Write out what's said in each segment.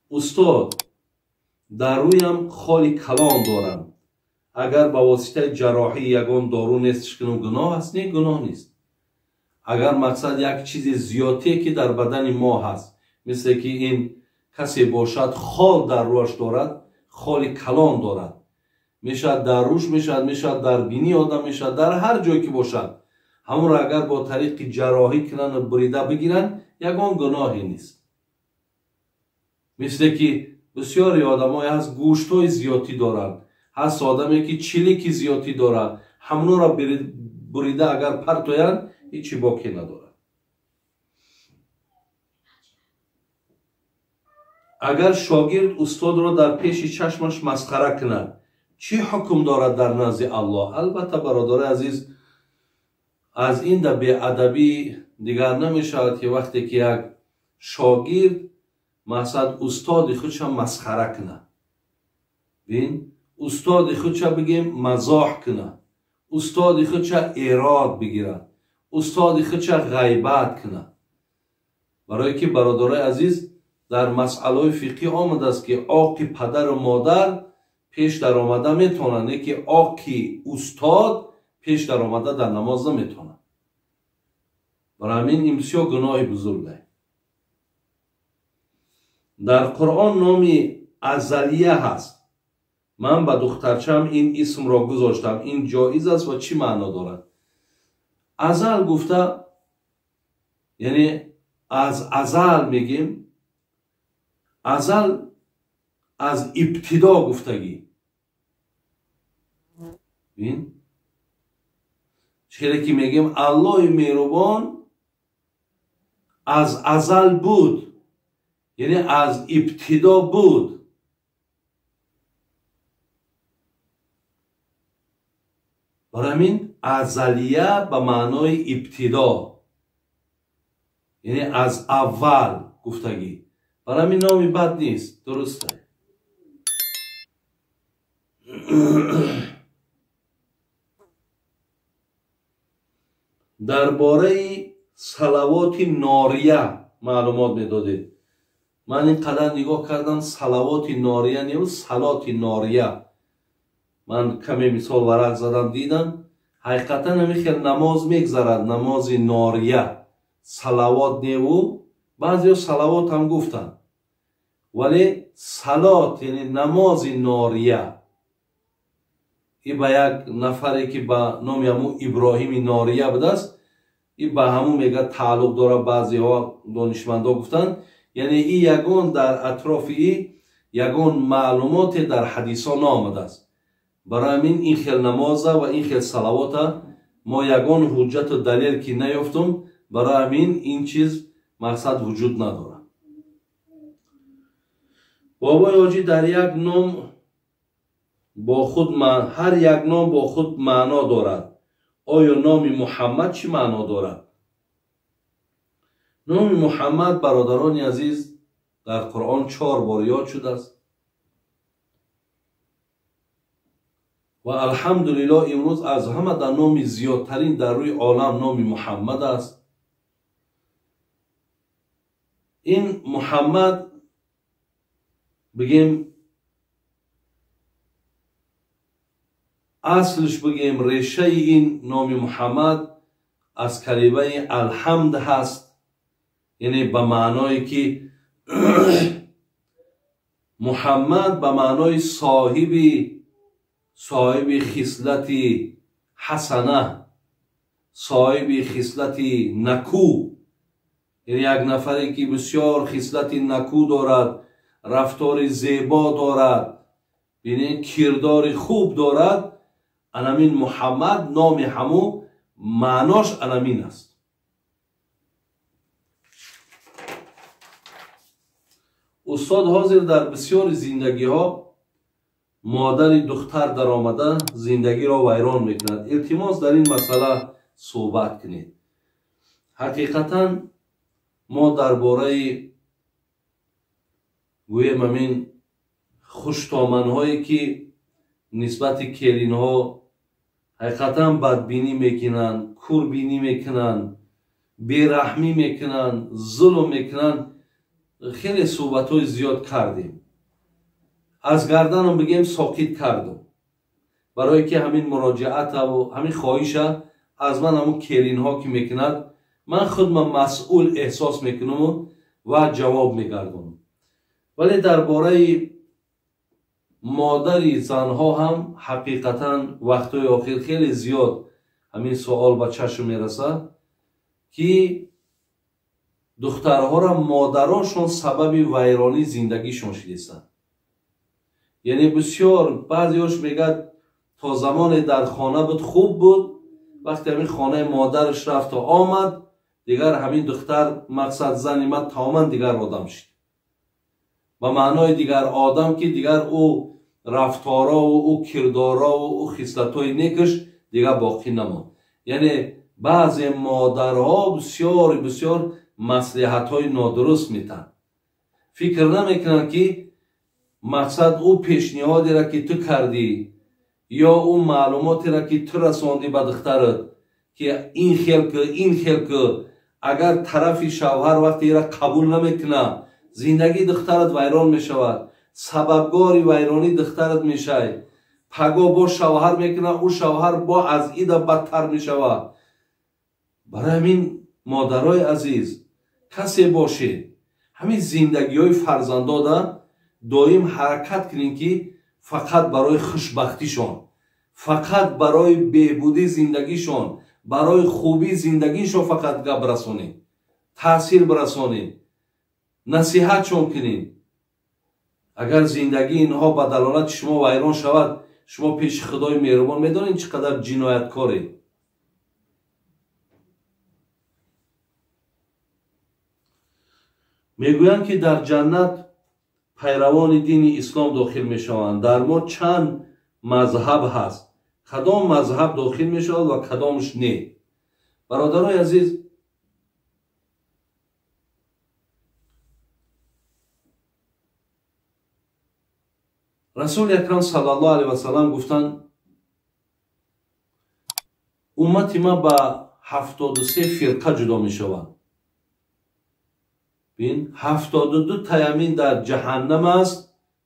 Устод, дар рӯям холи калон дорам. Агар ба воситаи ҷарроҳӣ ягон дору нестш кунам, гуноҳ аст? Не, гуноҳ нест. Агар мақсад як чизи зиёдте ки дар бадани мо ҳаст, мисле ки ин касе бошад хол дар рӯяш дорад, холи калон дорад, мешавад дар рӯш, мешавад дар бинии одам, мешавад дар ҳар ҷое ки бошад, ҳамонро агар бо тариқи ҷарроҳӣ кунанд, бурида бигиранд, ягон гуноҳе нест. Мисле ки бисёри одамое ҳаст гӯштҳои зиёдтӣ доранд, ҳаст одаме ки чилики зиёдтӣ дорад, ҳамонро бурида агар партоянд, ҳечи боке надорад. Агар шогирд устодро дар пеши чашмаш масхара кунад, чӣ ҳукм дорад дар назди Аллоҳ? Албатта, бародари азиз, аз ин да беадабӣ дигар намешавад ки вақте ки як шогирд мақсад устоди худша масхара кунад, бин, устоди худша бигем мазоҳ кунад, устоди худша эрод бигирад, устоди худша ғайбат кунад. Барое ки, бародарои азиз, дар масъалаҳои фиқҳӣ омадааст ки оқи падару модар пеш даромада метавонанд, не ки оқи устод пеш даромада дар намоз наметавонад. Барои ҳамин ин бисёр гуноҳи бузург аст. Дар Қуръон номи Азалия ҳаст. Ман ба духтарчам ин исмро гузоштам. Ин ҷоиз аст ва чӣ маъно дорад? Азал гуфта, яъне аз азал мегем, азал аз ибтидо гуфтагӣ. Бин, чизе ки мегем Аллоҳи меҳрубон аз азал буд, яъне аз ибтидо буд. Барои ҳамин азалия ба маънои ибтидо, яъне аз аввал гуфтагӣ. Барои ҳамин номи бад нест, дуруст аст. Дар бораи салавоти нория маълумот медодед. Ман ин қадар нигоҳ кардам, салавоти нория не, салоти нория. Ман каме мисол варақ задам, дидам ҳақиқатан ҳамин хел намоз мегзарад, намози нория, салавот неву, баъзеҳо салавот ҳам гуфтанд, вале салот яъне намози нория и ба як нафаре ки ба номи ҳамун Иброҳими Нория будааст, и ба ҳамун мега тааллуқ дорад, баъзеҳо донишмандҳо гуфтанд. Яъне и ягон дар атрофи и ягон маълумоте дар ҳадисҳо наомадааст. Барои ҳамин ин хел намоза ва ин хел салавота мо ягон ҳуҷҷату далел ки наёфтум, барои ҳамин ин чиз мақсад вуҷуд надорад. Бобои ҳоҷӣ, дар як ном бо худ ҳар як ном бо худ маъно дорад. Оё номи Муҳаммад чӣ маъно дорад? Номи Муҳаммад, бародарони азиз, дар Қуръон 4 бор ёд шудааст ва алҳамдулиллоҳ имрӯз аз ҳама дар номи зиёдтарин дар рӯи олам номи Муҳаммад аст. Ин Муҳаммад бигем аслш бигем решаи ин номи Муҳаммад аз калимаи алҳамд ҳаст, яъне ба маъное ки Муҳаммад ба маънои соҳиби хислати ҳасана, соҳиби хислати наку, яъне як нафаре ки бисёр хислати наку дорад, рафтори зебо дорад, бинед, кирдори хуб дорад, анамин Муҳаммад номи ҳаму маънош анамин аст. Устод, ҳозир дар бисёри зиндагиҳо модари духтар даромада зиндагиро вайрон мекунад. Илтимос, дар ин масъала суҳбат кунед. Ҳақиқатан мо дар бораи гӯем ҳамин хуштоманҳое ки нисбати келинҳо ҳақиқатан бадбинӣ мекунанд, курбинӣ мекунанд, Бераҳмӣ мекунанд, зулм мекунанд. Хеле суҳбатҳои зиёд кардем, аз гарданам бигем соқит кардум, барое ки ҳамин муроҷиатаву ҳамин хоҳиша аз ман ҳамун келинҳо ки мекунад, ман худма масъул эҳсос мекунаму ва ҷавоб мегардонам. Вале дар бораи модари занҳо ҳам ҳақиқатан вақтҳои охир хеле зиёд ҳамин суол ба чашм мерасад, ки духтарҳоро модарошон сабаби вайронии зиндагишон шидистанд. Яъне бисёр баъзеҳош мегӯяд, то замоне дар хона буд хуб буд, вақте ҳамин хонаи модараш рафту омад, дигар ҳамин духтар мақсад зани ман тамоман дигар одам шид. Ба маънои дигар одам, ки дигар ӯ рафторову ӯ кирдорову ӯ хислатҳои некаш дигар боқӣ намонд. Яъне баъзе модарҳо бисёр бисёр маслиҳатҳои нодуруст метаҳанд, фикр намекунанд, ки мақсад ӯ пешниҳодеро ки ту кардӣ ё ӯ маълумотеро ки ту расондӣ ба духтарат, ки ин хел ки, ин хел ки, агар тарафи шавҳар вақте ира қабул намекунад, зиндагии духтарат вайрон мешавад, сабабгори вайронии духтарат мешавад. Паго бо шавҳар мекунад, ӯ шавҳар бо аз ида бадтар мешавад. Барои ҳамин модарои азиз, касе бошед, ҳамин зиндагиҳои фарзандода доим ҳаракат кунем, ки фақат барои хушбахтишон, фақат барои беҳбудии зиндагишон, барои хубии зиндагишон фақат гап расонед, таъсир бирасонед, насиҳатшон кунед. Агар зиндагии инҳо ба далолати шумо вайрон шавад, шумо пеши Худои меҳрубон медонед чӣ қадар ҷинояткоред. Мегӯянд, ки дар ҷаннат пайравони дини ислом дохил мешаванд. Дар мо чанд мазҳаб ҳаст, кадом мазҳаб дохил мешавад ва кадомш не? Бародарои азиз, Расули акрам саллаллоҳу алайҳи васаллам гуфтанд: уммати ман ба 73 фирқа ҷудо мешавад. Бин, 72 таи ҳамин дар ҷаҳаннам аст,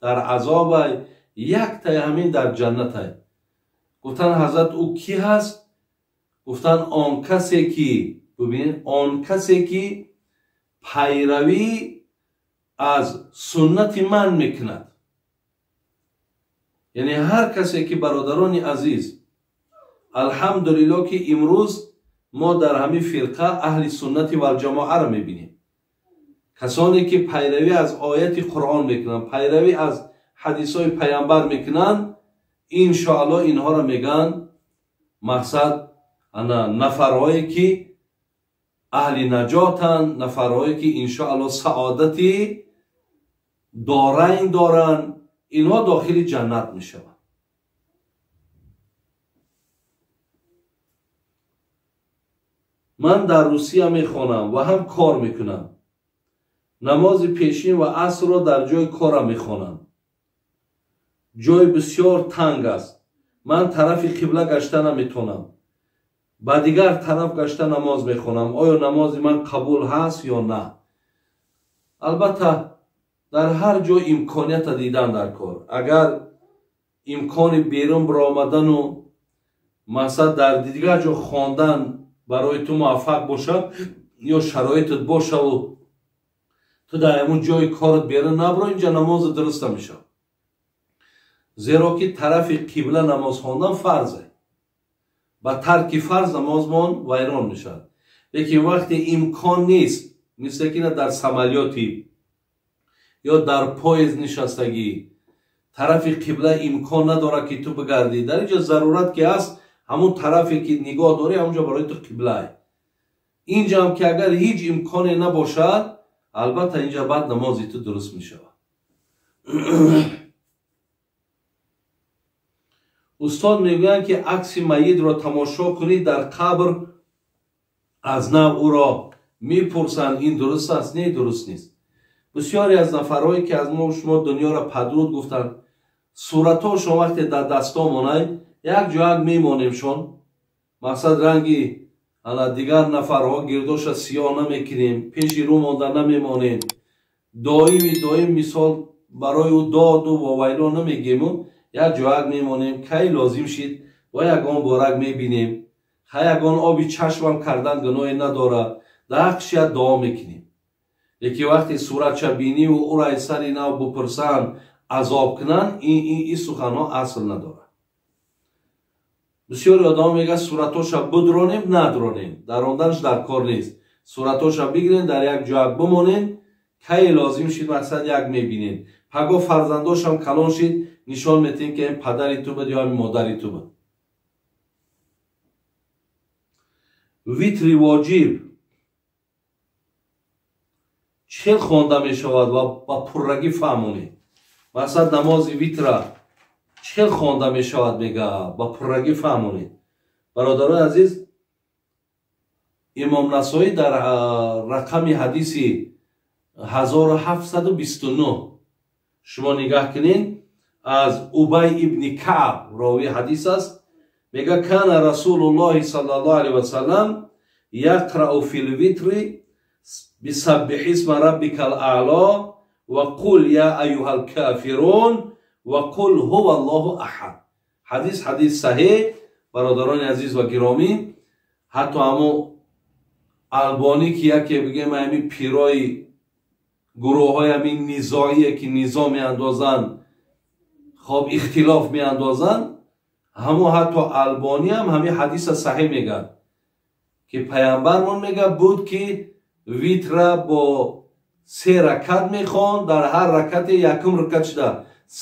дар азобай, як таи ҳамин дар ҷаннатай. Гуфтанд: ҳазрат, ӯ кӣ ҳаст? Гуфтанд: он касе ки, бибин, он касе ки пайравӣ аз суннати ман мекунад. Яъне ҳар касе ки, бародарони азиз, алҳамдулиллоҳ, ки имрӯз мо дар ҳамин фирқа аҳли суннати валҷамоаро мебинем, касоне ки пайравӣ аз ояти Қуръон мекунанд, пайравӣ аз ҳадисҳои паямбар мекунанд, иншоаллоҳ инҳоро мегӯянд мақсад ана нафарҳое ки аҳли наҷотанд, нафарҳое ки иншоаллоҳ саодати дорайн доранд, инҳо дохили ҷаннат мешаванд. Ман дар Русия мехонам ва ҳам кор мекунам. Намози пешин ва асрро дар ҷои корам мехонам. Ҷой бисёр танг аст. Ман тарафи қибла гашта наметонам. Ба дигар тараф гашта намоз мехонам. Оё намози ман қабул ҳаст ё на? Албатта, дар ҳар ҷо имконията дидан дар кор. Агар имкони берун баромадану мақсад дар дигар ҷо хондан барои ту муваффақ бошад ё шароитат бошаву ту дар ҳамун ҷои корат берун набро, инҷа намоза дуруста мешавад. Зеро ки тарафи қибла намоз хондан фарзе. Ба тарки фарз намозмон вайрон мешавад. Лекин вақте имкон нест, мисле ки на дар самолёти ё дар поезд нишастагӣ, тарафи қибла имкон надорад ки ту бигардӣ. Дар инҷа зарурат ки ҳаст, ҳамун тарафе ки нигоҳ дорӣ, ҳамунҷо барои ту қиблае. Инҷаам ки агар ҳеҷ имконе набошад, албатта инҷа баъд намози ту дуруст мешавад. Устод мегӯянд, ки акси майитро тамошо кунӣ, дар қабр аз нав ӯро мепурсанд, ин дуруст аст? Не, дуруст нест. Бисёре аз нафарҳое ки аз мо шумо дунёро падруд гуфтанд, суратҳошон вақте дар дастомонай, як ҷояк мемонемшон, мақсад ранги ана дигар нафарҳо гирдоша сиёҳ намекунем, пеши рӯ монда намемонем, доими доим мисол барои ӯ доду вовайло намегему, як ҷояк мемонем, кай лозим шид ва ягон борак мебинем, ха ягон оби чашмам кардан гуноҳе надорад, дар ҳаққиш як дуо мекунем. Лекин вақте суратша биниву ӯро аз сари нав бупурсанд, азоб кунанд, ин суханҳо асл надорад. Бисёри одамон мегӯяд суратоша бидронем, надронем, даронданаш дар кор нест. Суратоша бигирем, дар як ҷояк бимонем, кай лозим шид мақсад як мебинем. Паго фарзандошам калон шид, нишон метиҳем ки ин падари ту буд ё ин модари ту буд. Витри воҷиб чӣ хонда мешавад ва ба пуррагӣ фаҳмонед. Мақсад намози витра чӣ хонда мешавад мега, ба пуррагӣ фаҳмонед. Бародарои азиз, Имом Насоӣ дар рақами ҳадиси 1729 шумо нигаҳ кунед, аз Убай ибни Каъб ровии ҳадис аст, мега кана Расулуллоҳи саллаллоҳу алайҳи васаллам яқрау фил витри бисаббиҳ исма раббикал аъло ва қул я аюҳал кафирун ва қул ҳува аллоҳу аҳад. Ҳадис ҳадис саҳеҳ, бародарони азиз ва гиромӣ. Ҳатто ҳамо Албонӣ ки яке бигем ҳамин пирои гурӯҳҳои ҳамин низоие ки низо меандозанд, хоб ихтилоф меандозанд, ҳамо ҳатто Албонӣ ҳам ҳамин ҳадиса саҳеҳ мегӯяд ки паямбармон мегӯяд буд ки витра бо се ракат мехонд, дар ҳар ракате якум ракат шуда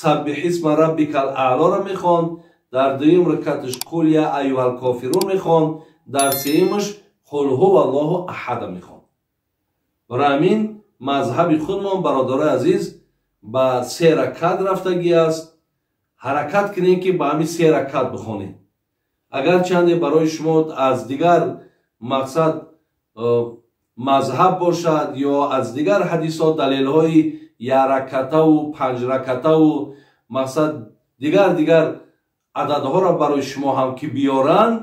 саббиҳ исма раббикал аълоро мехонд, дар дуюм ракаташ қул я аюҳал кофирун мехонд, дар сеюмаш қул ҳува аллоҳу аҳада мехонд. Барои ҳамин мазҳаби худмон бародарои азиз ба се ракат рафтагӣ аст. Ҳаракат кунем ки ба ҳамин се ракат бихонем. Агарчанде барои шумо аз дигар мақсад мазҳаб бошад ё аз дигар ҳадисҳо далелҳои яракатаву панҷракатаву мақсад дигар ададҳоро барои шумо ҳам ки биёранд,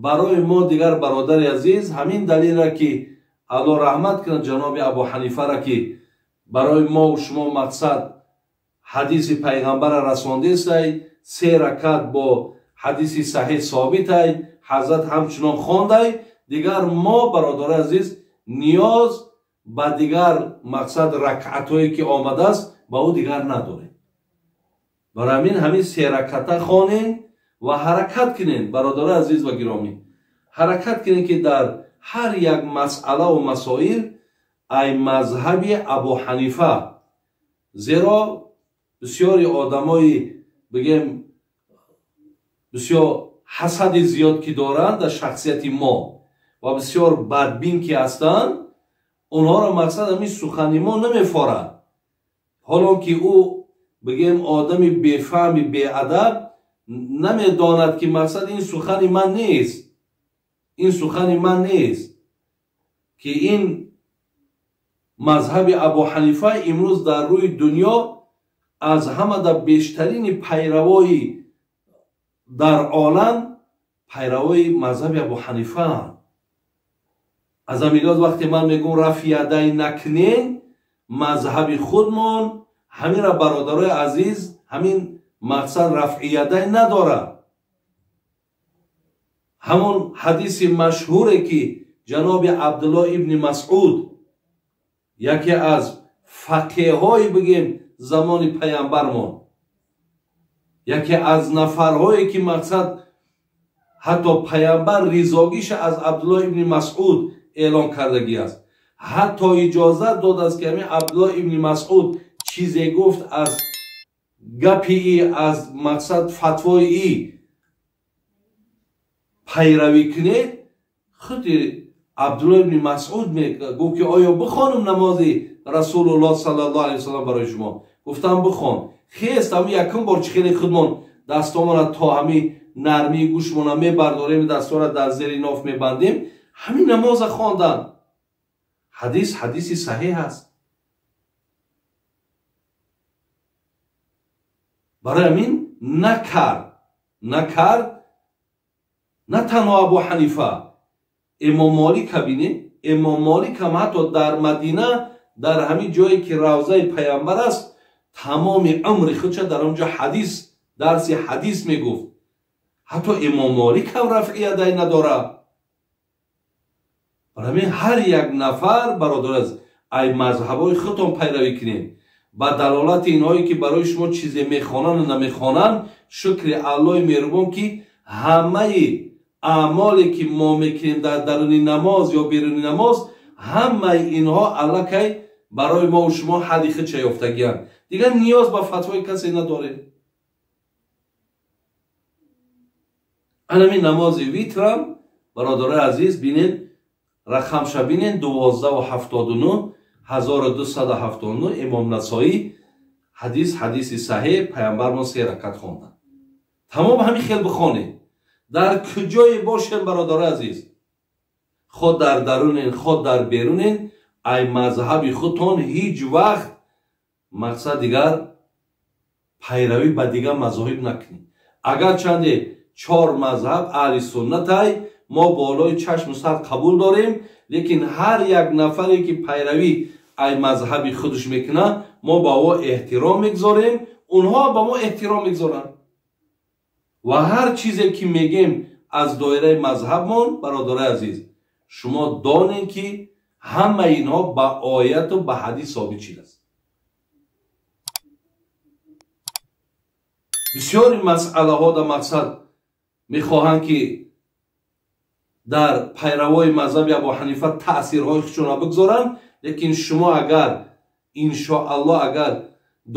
барои мо дигар бародари азиз ҳамин далелра ки Аллоҳ раҳмат кунад ҷаноби Абу Ҳанифара ки барои мо шумо мақсад ҳадиси пайғамбара расондестай, се ракат бо ҳадиси саҳеҳ собитай, ҳазрат ҳамчунон хондай. Дигар мо бародари азиз ниёз ба дигар мақсад ракъатҳое ки омадааст ба ӯ дигар надорем. Барои ҳамин ҳамин се раката хонем ва ҳаракат кунем бародари азиз ва гиромӣ, ҳаракат кунем ки дар ҳар як масъалаву масоил ай мазҳаби Абу Ҳанифа, зеро бисёри одамои бигем бисёр ҳасади зиёд ки доранд дар шахсияти мо ва бисёр бадбин ки ҳастанд, онҳоро мақсад ҳамин сухани мо намефорад. Ҳолон ки ӯ бигем одами бефаҳми беадаб намедонад ки мақсад ин сухани ман нест, ин сухани ман нест, ки ин мазҳаби Абу Ҳанифа имрӯз дар рӯи дунё аз ҳамада бештарини пайравои дар олам пайравои мазҳаби Абу Ҳанифаанд. Аз ҳамин лиҳоз вақте ман мегӯм рафъи ядай накунем, мазҳаби худмон ҳаминра бародарои азиз ҳамин мақсад рафъи ядай надорад. Ҳамон ҳадиси машҳуре ки ҷаноби Абдуллоҳ ибни Масъуд яке аз фақеҳҳои бигем замони паямбармон, яке аз нафарҳое ки мақсад ҳатто паямбар ризогиша аз Абдуллоҳ ибни Масъуд эълон кардагӣ аст, ҳатто иҷозат додааст ки ҳамин Абдуллоҳ ибни Масъуд чизе гуфт аз гапи и, аз мақсад фатвои и пайравӣ кунед. Худи Абдуллоҳ ибни Масъуд гуфт ки оё бихонам намози Расулуллоҳ саллаллоҳу алайҳи васаллам барои шумо? Гуфтам бихон. Хест ҳамин якум бор чӣ хеле худмон дастомона то ҳамин нармии гӯшмона мебардорем, дастора дар зери ноф мебандем, ҳамин намоза хондан. Ҳадис ҳадиси саҳеҳ аст. Барои ҳамин накард на танҳо Абу Ҳанифа, Имом Молика бинед, Имом Молик ҳам ҳатто дар Мадина, дар ҳамин ҷое ки равзаи паямбар аст, тамоми умри худша дар онҷо ҳадис, дарси ҳадис мегуфт. Ҳатто Имом Молик ҳам рафъи ядай надорад. Барои ҳар як нафар, бародар, аз ай мазҳабҳои худтон пайравӣ кунед. Ба далолати инҳое ки барои шумо чизе мехонанд намехонанд, шукри Аллоҳи меҳрубон ки ҳамаи аъмоле ки мо мекунем дар даруни намоз ё беруни намоз, ҳамаи инҳо аллакай барои мо ва шумо ҳалли худша ёфтагианд. Дигар ниёз ба фатвои касе надорем. Анами намози витрам, бародарои азиз, бинед, рақамша бинед, 1279, 1279, Имом Насоӣ, ҳадис, ҳадиси саҳеҳ, паямбармон 3 ракат хонданд. Тамом ҳамин хел бихонед. Дар куҷое бошем, бародарои азиз, худ дар дарунен, худ дар берунен, ай мазҳаби худтон ҳеҷ вақт мақсад дигар пайравӣ ба дигар мазоҳиб накунед. Агарчанде 4 мазҳаб аҳли суннатай, мо болои чашму сар қабул дорем, лекин ҳар як нафаре ки пайравӣ ай мазҳаби худаш мекунад, мо ба ӯ эҳтиром мегзорем, онҳо ба мо эҳтиром мегзоранд. Ва ҳар чизе ки мегем аз доираи мазҳабмон, бародарои азиз, шумо донед ки ҳамаи инҳо ба ояту ба ҳадис собит шудааст. Бисёри масъалаҳо дар мақсад мехоҳанд ки дар пайравои мазҳаби Абу Ҳанифа таъсирҳои худшонро бигзоранд, лекин шумо агар иншоаллоҳ агар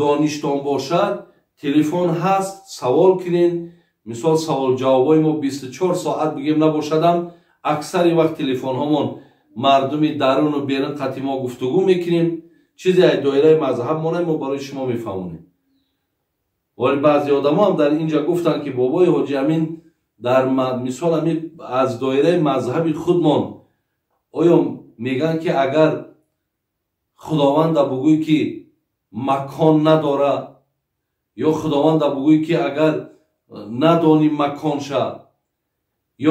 доништон бошад, телефон ҳаст, савол кунед. Мисол савол-ҷавобҳои мо 24 соат бигем набошадам, аксари вақт телефонҳомон мардуми даруну берун қати мо гуфтугӯ мекунем. Чизе аз доираи мазҳаб монад, мо барои шумо мефаҳмонем. Вале баъзе одамо ҳам дар инҷа гуфтанд ки бобои ҳоҷи Амин дар мисол ҳамин аз доираи мазҳаби худмон оё мегӯянд ки агар худованда бугӯй ки макон надора, ё худованда бугӯй ки агар надонӣ маконша,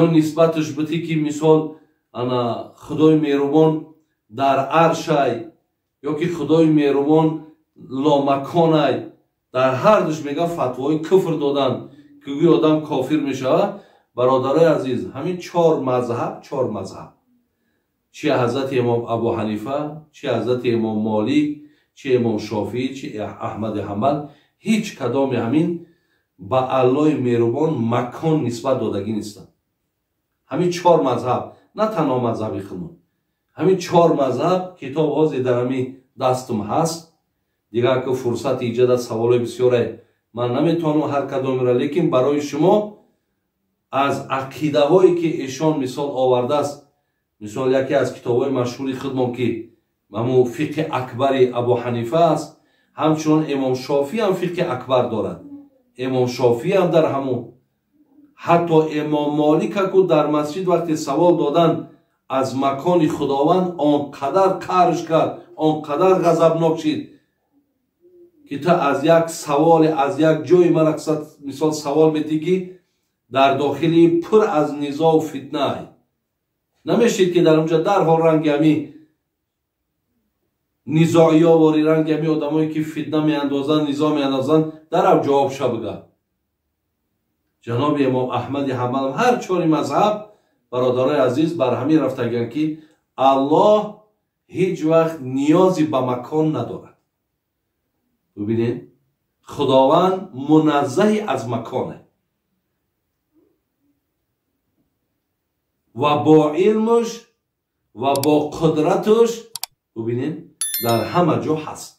ё нисбаташ битӣ ки мисол ана худои меҳрубон дар аршай, ё ки худои меҳрубон ломаконай, дар ҳар душ мега фатвои куфр додан ки гӯй одам кофир мешавад. Бародарои азиз, ҳамин 4 мазҳаб, 4 мазҳаб, чи ҳазрати имом Абу Ҳанифа, чи ҳазрати имом Молик, чи имом Шофиӣ, чи Аҳмади Ҳанбал, ҳеҷ кадоми ҳамин ба Аллоҳи меҳрубон макон нисбат додагӣ нестанд. Ҳамин 4 мазҳаб, на танҳо мазҳаби худмон, ҳамин 4 мазҳаб китоб ҳозир дар ҳамин дастум ҳаст. Дигар ки фурсати иҷода саволои бисёре ман наметавонам ҳар кадомеро, лекин барои шумо аз ақидаҳое ки эшон мисол овардааст, мисол яке аз китобҳои машҳури худмон ки ҳамун фиқҳи акбари Абу Ҳанифа аст, ҳамчунон Имом Шофиӣ ҳам фиқҳи акбар дорад. Имом Шофиӣ ҳам дар ҳамун, ҳатто Имом Молик аку дар масҷид вақте савол додан аз макони Худованд он қадар қарш кард, он қадар ғазабнок шид ки та аз як саволе, аз як ҷои ман мисол савол метӣ ки дар дохили пур аз низоу фитнай. Намешид ки дар онҷа дарҳол ранги ҳами низоиё вори ранги ҳами одамое ки фитна меандозанд, низо меандозанд, дарав ҷавоб ша бигӯ. Ҷаноби Имом Аҳмади Ҳанбал ҳар 4 мазҳаб, бародарои азиз, бар ҳамин рафтагианд ки Аллоҳ ҳеҷ вақт ниёзи ба макон надорад. Бибинед, Худованд муназзаҳи аз маконе ва бо илмаш ва бо қудраташ, бибинед, дар ҳама ҷо ҳаст.